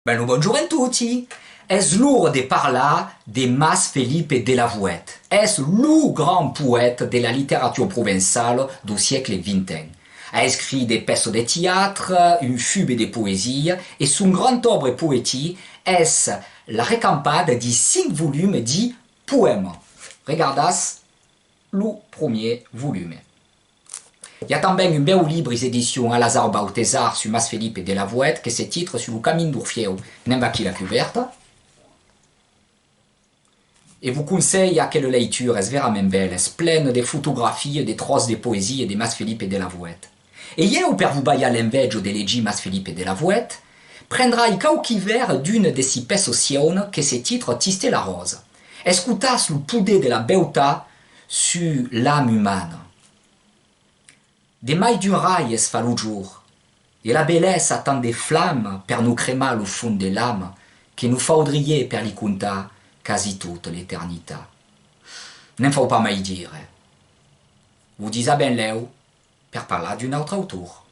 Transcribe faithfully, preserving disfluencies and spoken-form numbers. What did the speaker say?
Ben lo bonjorn en toti! Es l'ora de parlar de Mas Felipe Delavouët. Es lo grand poèta de la literatura provençala dau siècle vint e un. A escrit de pèças de teatre, un fube de poesia, e son grand òbra poetica es la recampada di cinc volumes di poèmas. Regardatz lo premier volume. I a tanben un bèu libre, es edicions Alazar Baltesar, sus Mas Felipe Delavouët, que se titra Sus lo camin d'Orfièu. Ne'n vaquí la cubèrta. E vos conselhi aquela leitura, es verament bèl, es plen de fotografias, de tròç de poesia de Mas Felipe Delavouët. E ieu, per vos balhar l'enveja de legir Mas Felipe Delavouët, prendrai quauqui vèrs d'una de si pèças sieunas que se titra Tiste la ròsa. Escotatz lo poder de la beutat sus l'ama umana. De mai d'un rai es fa lo jorn, e la belesa a tant de flama per nos cremar lo fons de l'ama que nos faudriá per li contar quasi tota l'eternitat. Ne'n fau pas mai dire. Vos dis a benlèu per parlar d'un autre autor.